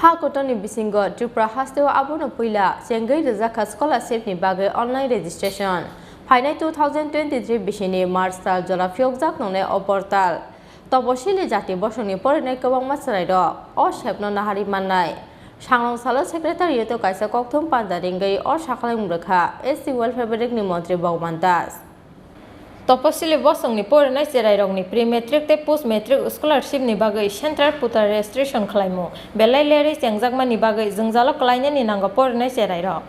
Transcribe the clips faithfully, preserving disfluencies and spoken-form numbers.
Ha kotorni bisingo Tripura hasteo abono puila chengwi rwjakha scholarship ni bagwi online registration. Phainai two thousand twenty-three bisini March tal jora phiyokjak tongnai o portal. Toposili jati bosongni porinai kwbangma chwrairok o sepno naharwi mannai. Sangrong salo secretariat-o kaisa kokthum panda ringwi o sakhlaimung rwkha S C Welfare bedekni montri Bhagwan Das. Toposili bosongni porinai cherairokni pre-matric tei post-matric scholarship ni bagwi central portal registration khlaimung belai lerwi chengjakmani bagwi jwngjalo klainani nango porinai cherairok.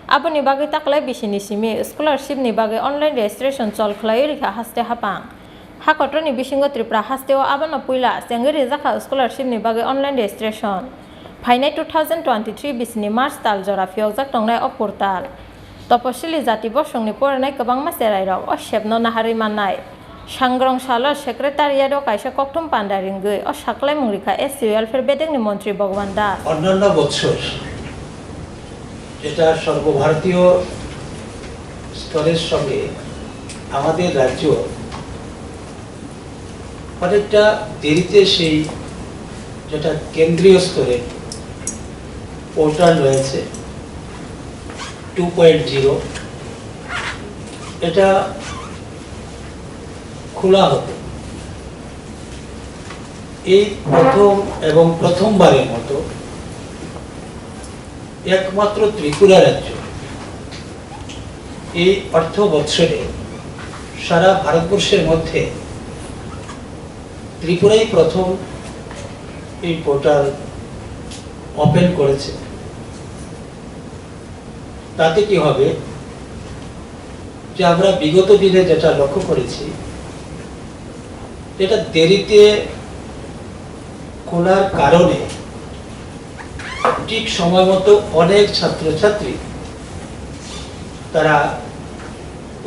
Aboni bagwi taklai bisini simi scholarship ni bagwi online registration chol khlaiwi rikha haste haphang. Ha kotorni bisingo Tripura hasteo abono puila chengwi rijakha scholarship ni bagwi online registration. Phainai two thousand twenty-three bisini March tal jora phiyokjak tongnai o portal. Toposili jati bosongni porinai kwbangma cherairok o sepno naharwi mannai. Sangrong salo secretariat-o kaisa kokthum panda ringwi o saklaimung rikha S C Welfare bedekni montri Bhagwan Das. অন্যান্য বছর যেটা সর্বভারতীয় স্তরের সঙ্গে আমাদের রাজ্য অনেকটা দেরিতে সেই যেটা কেন্দ্রীয় স্তরে পোর্টাল রয়েছে টু পয়েন্ট জিরো, এটা খোলা হতো। এই প্রথম এবং প্রথমবারের মতো একমাত্র ত্রিপুরা রাজ্য এই অর্থ বৎসরে সারা ভারতবর্ষের মধ্যে ত্রিপুরাই প্রথম এই পোর্টাল ওপেন করেছে। তাতে কি হবে যে আমরা বিগত দিনে যেটা লক্ষ্য করেছি, এটা দেরিতে খোলার কারণে ঠিক সময় মতো অনেক ছাত্রছাত্রী তারা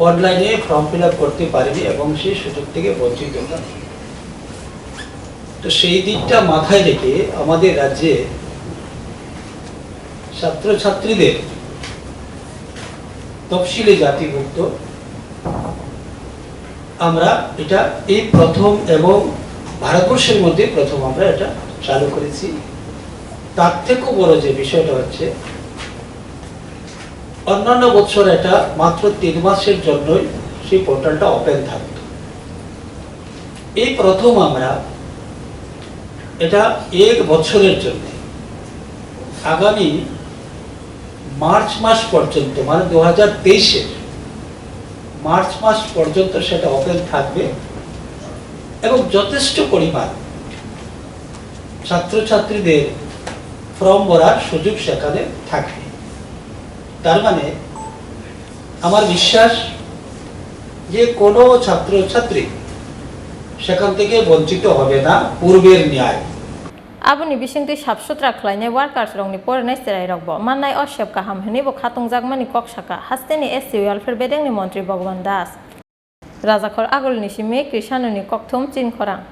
অনলাইনে ফর্ম ফিল আপ করতে পারেনি এবং সেই সুযোগ থেকে বঞ্চিত হন। তো সেই দিকটা মাথায় রেখে আমাদের রাজ্যে ছাত্রছাত্রীদের তফসিলি জাতিভুক্ত আমরা এটা এই প্রথম এবং ভারতবর্ষের মধ্যে প্রথম আমরা এটা চালু করেছি। তার থেকেও বড় যে বিষয়টা হচ্ছে, অন্যান্য বছর এটা মাত্র তিন মাসের জন্যই সেই পোর্টালটা ওপেন থাকতো। এই প্রথম আমরা এটা এক বছরের জন্য আগামী মার্চ মাস পর্যন্ত, মানে দু হাজার তেইশের মার্চ মাস পর্যন্ত সেটা ওপেন থাকবে এবং যথেষ্ট পরিমাণ ছাত্রছাত্রীদের ফর্ম ভরার সুযোগ সেখানে থাকবে। তার মানে আমার বিশ্বাস যে কোনো ছাত্রছাত্রী সেখান থেকে বঞ্চিত হবে না পূর্বের ন্যায়। Aboni bisingtwi sap sutra khlainai workers rokni porinai cherairokbo mannai o sep kaham hwnwibo khatungjakmani kok sakha hasteni S C Welfare bedekni montri Bhagwan Das. Rajakhor Agulni simi Krishanoni kokthum Chinkhorang.